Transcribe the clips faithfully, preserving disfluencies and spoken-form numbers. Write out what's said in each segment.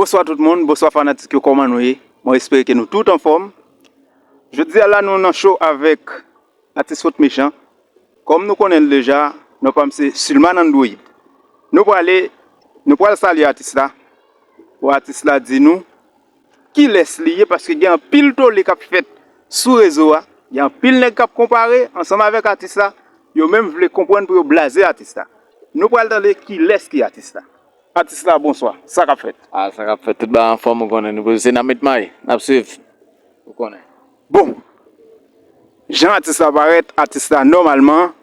Bonswa tout moun, bonswa fanatik yo, kòman nou ye? Mwen espere ke nou tout anfòm. Jodi a la nou nan show avèk atis Fòt Mechan. Kòm nou konnen l deja, non pa m se Silman Android. Nou prale, nou pral salye atis la. Pou atis la di nou kilès li ye, paske gen anpil tole k ap fèt sou rezo a. Gen anpil nèg k ap konpare ansanm avèk atis la. Yo menm vle konprann pou yo blaze atis la. Nou pral tande kilès ki atis la. Atis la, bonswa. Sa k ap fèt? Ah, sa k ap fèt? Tout bagay anfòm, ou konnen. Nou poze se n ap met may, n ap swiv. Ou konnen. Bon, jan atis la parèt, atis la nòmalman,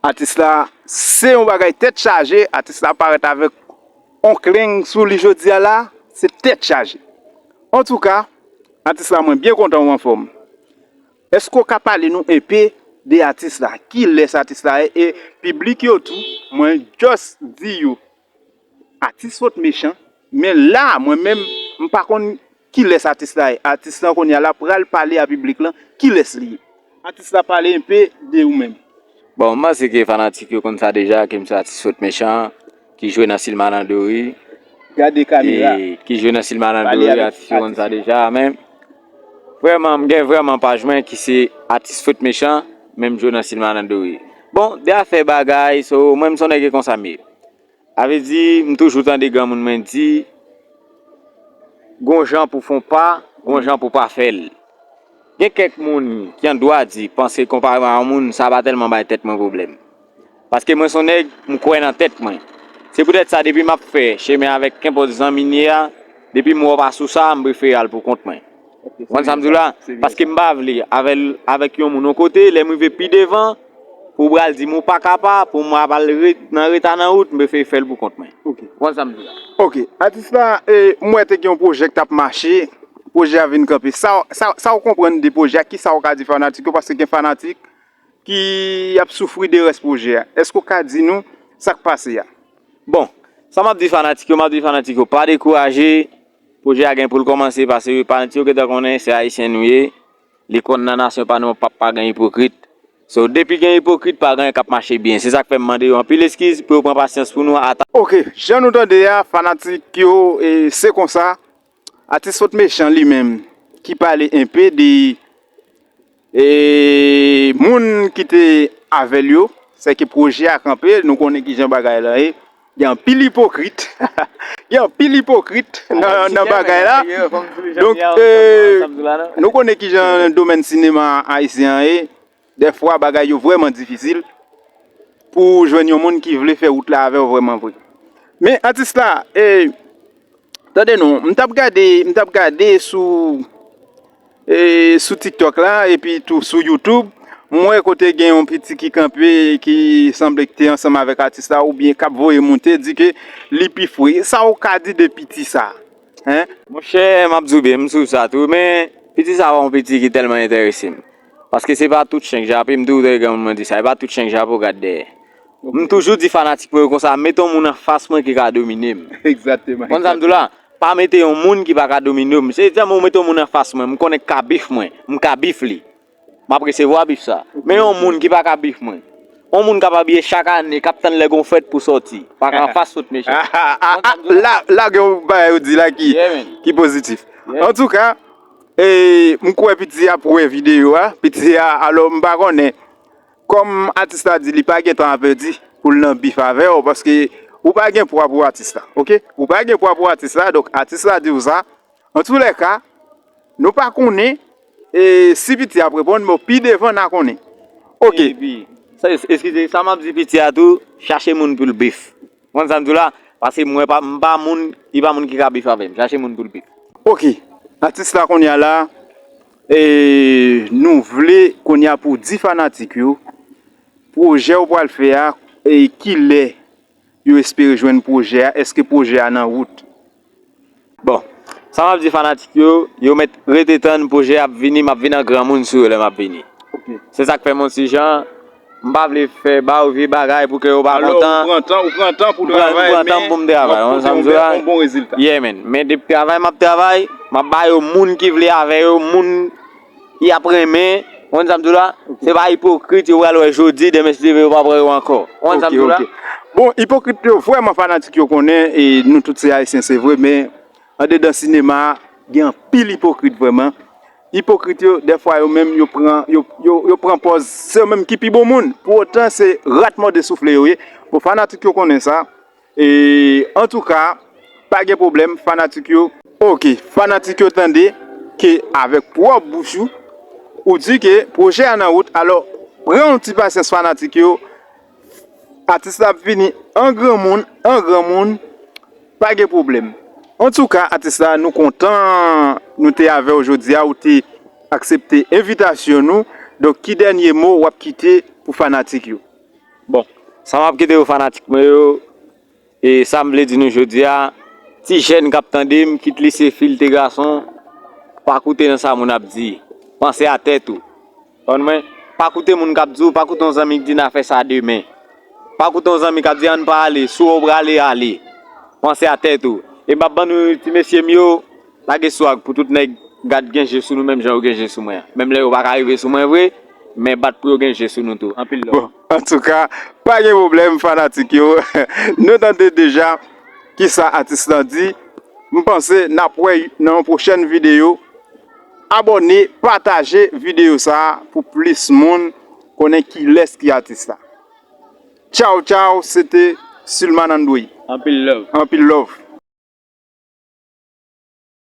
atis la se yon bagay tèt chaje, atis la parèt avèk on kleng sou li jodi a la, se tèt chaje. Antouka, atis la mwen byen kontan ou anfòm. Èske w ka pale nou enpe de atis la? Kilès atis la ye? E piblik yo tou, mwen just di yo atis Fòt Mechan, men la, mwen menm, m pa konn kilès atis la ye. Atis lan kounye a la pral pale a piblik lan kilès li ye. Atis la pale enpe de ou menm. Bon, m panse ke fanatik yo konn sa deja, ke m se atis Fòt Mechan, ki jwe nan Silman Android. Gade kamera. E ki jwe nan Silman Android, atis yo konn sa deja, men vrèman, m gen vrèman paj mwen ki se atis Fòt Mechan, men m jwe nan Silman Android. Bon, de afè bagay, so, mwen m se yon nèg ki konsa m ye. Sa vle di, m toujou tande granmoun mwen di, gon jan pou fè yon pa, gon jan pou pa fè l. Gen kèk moun ki an dwa di, panse konpare mwen a yon moun, sa pa tèlman bay tèt mwen pwoblèm. Paske mwen se yon nèg, m kwè nan tèt mwen. Se poutèt sa, depi m ap fè chemen avèk kenpòt zanmi m ye a, depi m wè w pa sou sa, m prefere al pou kont mwen. Ou konn sa m di w la? Paske m pa vle avè l, avèk yon moun yon kote, lè m rive pi devan, pou w pral di m ou pa ka pa, pou m ap al re-, nan reta nan wout, m prefere fè l pou kont mwen. Ou konn sa m di w la? Ok. Atis la, e, m wè te gen yon pwojè k t ap mache, pwojè a vin kanpe. Sa, sa, sa w konprann de pwojè a? Kisa w ka di fanatik yo? Paske gen fanatik ki ap soufri de rès pwojè a. Èske w ka di nou sa k pase a? Bon, sa m ap di fanatik yo, m ap di fanatik yo, pa dekouraje. Pwojè a gen pou l kòmanse, paske fanatik yo gentan konnen se Ayisyen nou ye. Likòn nan nasyon pa nou p ap pa gen ipokrit. So, depi gen ipokrit, pa gen anyen k ap mache byen. Se sa k fè m mande yo anpil eskiz pou yo pran pasyans pou nou ata. Ok, jan nou tande a, fanatik yo, e, se konsa. Atis Fòt Mechan li menm, ki pale enpe de, e, moun ki te avè l yo, sèke pwojè a kanpe, nou konnen ki jan bagay la ye. Gen anpil ipokrit. Gen anpil ipokrit nan, nan bagay la. Donk, e, nou konnen ki jan domèn sinema ayisyen an ye. Dèfwa, bagay yo vrèman difisil pou w jwenn yon moun ki vle fè wout la avè w vrèman vre. Men, atis la, e, tande non, m t ap gade, m t ap gade sou, e, sou TikTok la, epi tou sou YouTube, m wè kote gen yon piti ki kanpe, ki sanble ki te ansanm avèk atis la, oubyen k ap voye moute, di ke li pi fre. Sa w ka di de piti sa? Hein? Monchè, m ap di w byen, m swiv sa tou, men piti sa a yon piti ki tèlman enterese m. Paske se pa tout chen k jape, m toujou tande granmoun mwen di sa, se pa tout chen k jape w gad dèyè. M toujou di fanatik mwen yo konsa, mete yon moun anfas mwen ki ka domine m. Egzakteman. Konn sa m di w la? Pa mete yon moun ki pa ka domine w. Se tèlman ou mete yon moun anfas mwen, m konnen k ka bif mwen, m ka bif li. M ap resevwa bif sa. Men yon moun ki pa ka bif mwen. Yon moun k ap abiye chak ane, k ap tann lè gon fèt pou sòti. Pa ka anfas Fòt Mechan. La, la gen yon bagay ou di la ki, ki pozitif. Antouka, e, m kwè piti ap wè videyo a. Piti a, alò, m pa konnen. Kòm atis la di li pa gen tan a pèdi pou l nan bif avè w, paske ou pa gen pwa pou atis la, ok? Ou pa gen pwa pou atis la, donk atis la di w sa. Antoulèka, nou pa konnen, e, si piti ap reponn, men pi devan n a konnen. Ok. Epi, sa, eskize, sa m ap di piti a tou, chache moun pou l bif. Ou konn sa m di w la? Paske mwen pa, m pa moun, li pa moun ki ka bif avè m. Chache moun pou l bif. Ok. Atis la kounye a la, e, nou vle kounye a pou w di fanatik yo, pwojè w pral fè a, e, kilè yo espere jwenn pwojè a, èske pwojè a nan wout? Bon, sa m ap di fanatik yo, yo mèt rete tann pwojè ap vini, m ap vin an granmoun sou yo lè m ap vini. Ok. Se sa k fè m yon ti jan, m pa vle fè ba yo vye bagay pou kè yo pa kontan. Alò, ou pran tan, ou pran tan pou travay, men w ap pote yon bon rezilta. Yeah, man. Men depi travay m ap travay, m ap ba yo moun ki vle avè yo, moun y ap renmen, ou konn sa m di w la? Se pa ipokrit, yo pral wè jodi, demen si Dye vle yo pa pran yo ankò. Ou konn sa m di w la? Ok, ok. Bon, ipokrit yo vrèman fanatik yo konnen, e nou tout se Ayisyen, se vre, men andedan sinema a, gen anpil ipokrit vrèman. Ipokrit yo, dèfwa yo menm, yo pran, yo, yo, yo pran pòz se yo menm ki pi bon moun. Pou otan, se rat mòde soufle yo ye. Bon, fanatik yo konnen sa. E, antouka, pa gen pwoblèm, fanatik yo. Oke, fanatik yo tande ke avèk pwòp bouch ou, ou di ke pwojè a nan wout. Alò, pran yon ti pasyans fanatik yo. Atis la ap vini an granmoun, an granmoun, pa gen pwoblèm. Antouka, atis la, nou kontan nou te avè w jodi a, ou te aksepte envitasyon nou. Donk, ki dènye mo w ap kite pou fanatik yo? Bon, sa m ap kite pou fanatik mwen yo, e sa m vle di nou jodi a, ti jèn k ap tande m, kit li se fi, li te gason, pa koute nan sa moun ap di. Panse a tèt ou. Konprann mwen? Pa koute moun k ap di w, pa koute yon zanmi k di n a fè sa demen. Pa koute yon zanmi k ap di ann pa ale, si w wè w prale, ale. Panse a tèt ou. E m ap ban nou ti mesye m yo, lage swag pou tout nèg gad gen je sou nou menm jan yo gen je sou mwen an. Menm lè yo pa ka rive sou mwen vre, men bat pou yo gen je sou nou tou. Anpil love. Bon, antouka, pa gen pwoblèm, fanatik yo. Nou tande deja kisa atis lan di. M panse n ap wè nan yon pwochèn videyo. Abòne, pataje videyo sa a pou plis moun konnen kilès ki atis la. Tchaw, tchaw, se te Sulman Andouille. Anpil love. Anpil love.